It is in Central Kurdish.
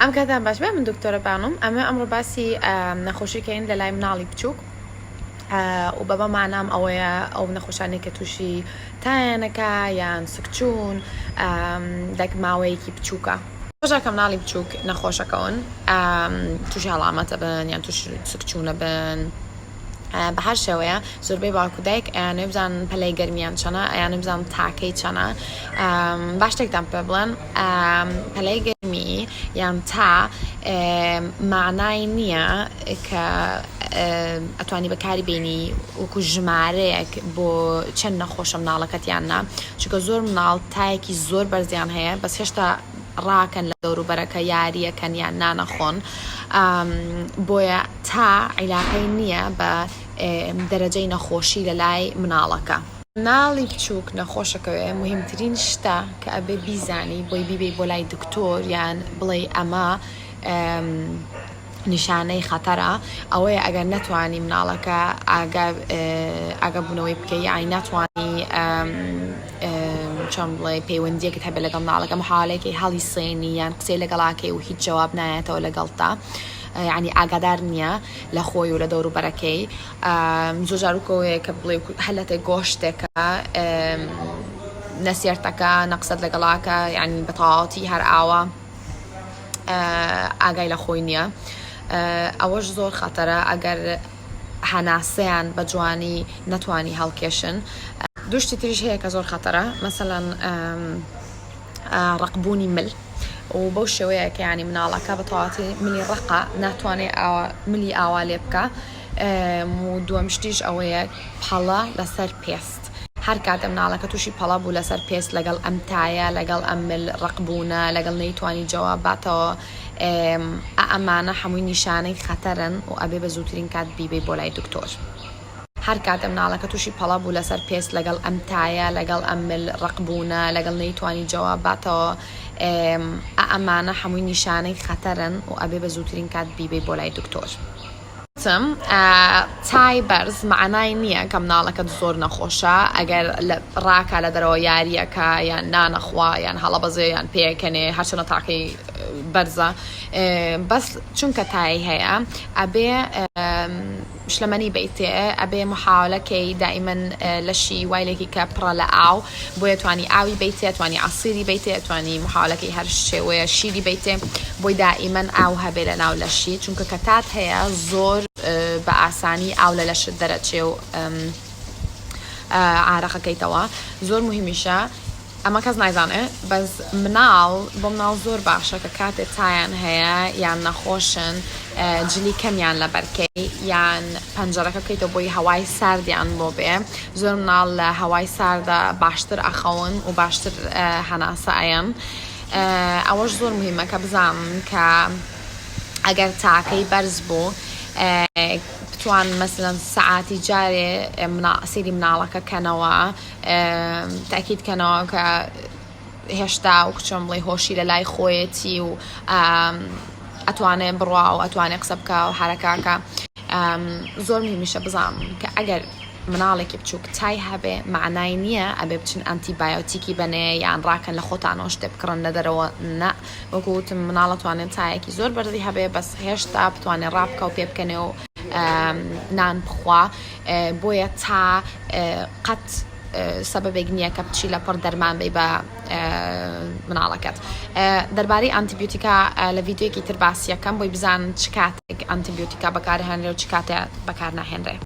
ئەم کاتان باش بێ من دکتۆرە بانوم ئەمە ئەمڕۆ باسی نەخۆشی کەین لە لای مناڵی بچووک و بەبە مانام ئەوەیە ئەو نەخۆشانەی کە تووشی تایەنەکە یان سکچوون دەک ماوەیەکی بچووکە ڕۆژە کە مناڵی بچووک نەخۆشەکەون تووشی هەڵامەتە بن یان تووشی سکچوونە بن بە هەر شێوەیە زۆربەی باوک و دایک ئەیانەوێ بزانن پەلەی گەرمیان چەنە ئەیانەوێ بزانن تاکەی چەنە با شتێکتان پێ بڵێن پەلەی گەرمی یان تا معنای نییە کە ئەتوانی بەکاری بینی وەکو ژمارەیەک بۆ چەند نەخۆشە مناڵەکەت یان نا چونکە زۆر مناڵ تایەکی زۆر بەرزیان هەیە بەس هێشتا ڕاکەن لە دەوروبەرەکە یاریەکەن یان نانەخۆن بۆیە تا عیلاقەی نییە بە دەرەجەی نەخۆشی لە لای مناڵەکە. مناڵی بچوک نەخۆشەکەوێ موهیمترین شتە کە ئەبێ بیزانی بۆی بیبەی بۆ لای دکتۆر یان بڵێی ئەمە نیشانەی خەتەرە ئەوەیە ئەگەر نەتوانی مناڵەکە ئاگا ئاگا بوونەوەی بکەی یانی ناتوانی چۆن بڵێ پەیوەندیەکت هەبێ لەگەڵ مناڵەکە محاولەیەکی هەڵی سێنی یان قسەی لەگەڵاکەی و هیچ جواب نایەتەوە لەگەڵتا یعنی ئاگادار نییە لە خۆی و لە دەوروبەرەکەی زۆر جار وکەوەیە کە بڵێ هەلەتێ گۆشتێکە نەسیارتەکە نەقسەت لەگەڵاکە یعنی بە تەواوەتی هەر ئاوا ئاگای لە خۆی نییە ئەوەش زۆر خەتەرە ئەگەر هەناسەیان بە جوانی نەتوانی هەڵکێشن دوشتی تریش هەیە کە زۆر خەتەرە مەسەلەن ڕەقبوونی مل و بەو شێوەیە کە ینی مناڵەکە بە تەواتی ملی ڕەقە ناتوانێ ئاوا ملی ئاوا لێ بکە و دووەم شتیش ئەوەیە پەڵە لەسەر پێست هەر کاتێ مناڵەکە تووشی پەڵە بوو لەسەر پێست لەگەڵ ئەم تایە لەگەڵ ئەم مل ڕەقبوونە لەگەڵ نەیتوانی جواب باتەوە ئە ئەمانە هەمووی نیشانەی خەتەرن و ئەبێ بە زووترین کات بیبەی بۆ لای دکتۆر. هەر کاتێ مناڵەکە تووشی پەڵە بوو لەسەر پێست لەگەڵ ئەم تایە لەگەڵ ئەم مل ڕەق بوونە لەگەڵ نەیتوانی جواب باتەوە ئە ئەمانە هەمووی نیشانەی خەتەرن و ئەبێ بە زووترین کات بیبەی بۆ لای دکتۆر. وتم تای بەرز مەعنای نییە کە مناڵەکەت زۆر نەخۆشە ئەگەر ڕاکا لە دەرەوە یاریەکە یان نانەخوا یان هەڵەبەزێ یان پێکەنێ هەرچەنە تاکەی بەرزە بەس چونکە تای هەیە ئەبێ شلەمەنی بەیتێ ئەبێ محاولە کەی دائیمەن لەشی وای لێکی کە پڕە لە ئاو بۆیە توانی ئاوی بەیتێ توانی عەسیری بەیتێ توانی محاولەکەی هەر شێوەیە شیری بەیتێ بۆی دائیمەن ئاو هەبێ لە ناو لەشی چونکە کە تات هەیە زۆر بە ئاسانی ئاو لە لەشت دەرەچێ و عارەقەکەیتەوە زۆر مهمیشە ئەمە کەس نایزانێ بەس مناڵ بۆ مناڵ زۆر باشە کە کاتێ تایان هەیە یان نەخۆشن جلی کەمیان لەبەرکەی یان پەنجەرەکە بکەیتەوە بۆی هەوای ساردیان بۆ بێ زۆر مناڵ لە هەوای ساردە باشتر ئەخەون و باشتر هەناسە ئەیەن ئەوەش زۆر مهمە کە بزانن کە ئەگەر تاکەی بەرز بوو بتوان مەسەلەن سەعاتی جارێ سەیری مناڵەکە کەنەوە تاکید کەنەوە کە هێشتا و کچۆن بڵێ هۆشی لە لای خۆیەتی و ئەتوانێ بڕوا و ئەتوانێ قسە بکە و حرەکاکە زۆر مهمیشە بزانم کە ئەگەر مناڵێکی بچووک تای هەبێ معنای نییە ئەبێ بچن ئەنتی بایۆتیکی بەنێ یان ڕاکەن لە خۆتانەوە شتێ بکڕن لە دەرەوە نە وەکو وتم مناڵە توانێت تایەکی زۆر بەرزی هەبێ بەس هێشتا بتوانێت ڕابکە و پێ بکەنێ و نان بخوا بۆیە تا قەت سەبەبێک نییە کە بچی لە پڕ دەرمان بی بە مناڵەکەت دەربارەی ئەنتیبیوتیکا لە ڤیدیۆیەکی تر باسیەکەم بۆی بزانن چ کاتێک ئەنتیبیوتیکا بەکارهێنرێ و چ کاتێ بەکار ناهێنرێ.